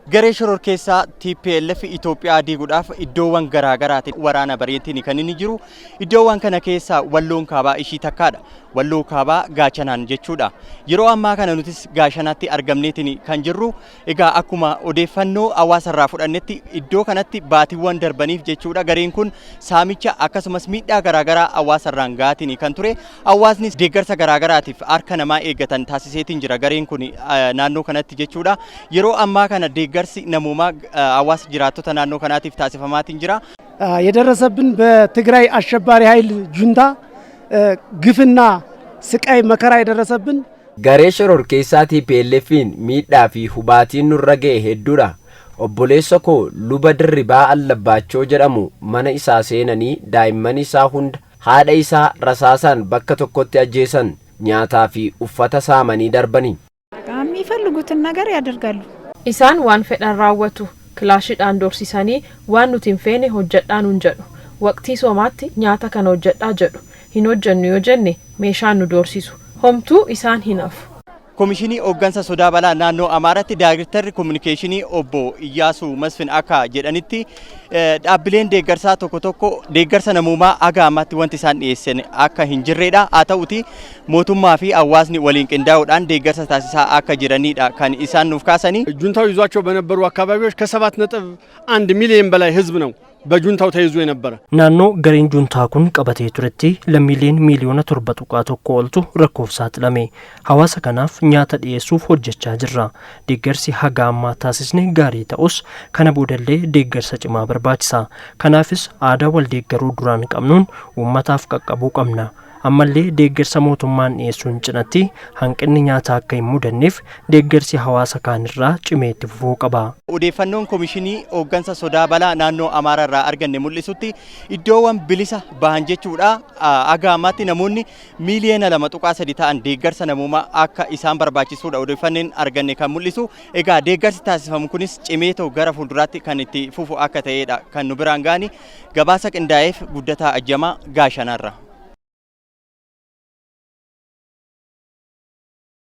Garee shororkeessaa TPLF Itoophiyaa diiguudhaaf iddoowwan garaa garaatiin waraana bareetiin kan inni jiru. Iddoowwan kana keessaa Walloon Kaabaa ishii takkaadha. Walloo Kaabaa Gaachanaan jechuudha. Yeroo ammaa kana nutis Gaashanaatti argamneetiin kan jirru. Egaa akkuma odeeffannoo hawaasarraa fudhannetti, iddoo kanatti baatiiwwan darbaniif jechuudha, gareen kun saamicha akkasumas miidhaa garaagaraa hawaasarraan gaatiin kan ture. Hawaasnis deeggarsa garaagaraatiif harka namaa eeggatan taasiseetiin jira gareen kun naannoo kanatti jechuudha. Yeroo ammaa kana deeggarsi namoomaa hawaasa jiraattota naannoo kanaatiif taasifamaatiin jira. የደረሰብን በትግራይ አሸባሪ ኃይል ጁንታ ግፍና ስቃይ መከራ የደረሰብን Garee shororkeessaa TPLF'n miidhaa fi hubaatiin nurra ga'e hedduudha. Obboleessa koo Luba Dirribaa Allabbaachoo jedhamu mana isaa seenanii daa'imman isaa hunda, haadha isaa rasaasaan bakka tokkotti ajjeesan. Nyaataa fi uffata saamanii darbani. የሚፈልጉትን ነገር ያደርጋሉ። Isaan waan fedhan raawwatu. Kilaashiidhaan doorsisanii waan nuti hin feene hojjedhaa nuun jedhu. Waqtii soomaatti nyaata kana hojjedhaa jedhu. Hin hojjennu yoo jenne meeshaan nu doorsisu. Homtuu isaan hin hafu. Komishinii hooggansa sodaa balaa naannoo Amaaraatti Daayirektarri Kominikeeshinii obbo Iyyaasuu Masfin akka jedhanitti, dhaabbileen deeggarsaa tokko tokko deeggarsa namoomaa haga ammaatti wanti isaan dhiyeessan akka hin jirredha. Haa ta'uti mootummaa fi hawaasni waliin qindaa'uudhaan deeggarsa taasisaa akka jiranidha kan isaan nuuf kaasanii. ጁንታው ይዟቸው በነበሩ አካባቢዎች ከ7.1 ሚሊዮን በላይ ህዝብ ነው በጁንታው ተይዞ የነበረ። Naannoo gareen juntaa kun qabatee turetti lammiileen miiliyoona 7.1 oltu rakkoof saaxilame. Hawaasa kanaaf nyaata dhiyeessuuf hojjechaa jirra. Deeggarsi haga ammaa taasisne gaarii ta'us, kana boodallee deeggarsa cimaa barbaachisa. Kanaafis aadaa wal deeggaruu duraan qabnuun uummataaf qaqqabuu qabna. Ammallee deeggarsa mootummaan dhiyeessuun cinatti hanqinni nyaataa akka hin mudanneef deeggarsi hawaasa kaanirraa cimee itti fufuu qaba. Odeeffannoon Komishinii hooggansa sodaa balaa naannoo Amaaraa irraa arganne mul'isutti, iddoowwan bilisa bahan jechuudha, haga ammaatti namoonni miiliyoona 2.3 ta'an deeggarsa namoomaa akka isaan barbaachisuudha odeeffannoon arganne kan mul'isu. Egaa deeggarsi taasifamu kunis cimee ta'u gara fuulduraatti kan itti fufu akka ta'edha kan nu biraan ga'ani. Gabaasa qindaa'eef Guddataa Ajjamaa, Gaashanaarra.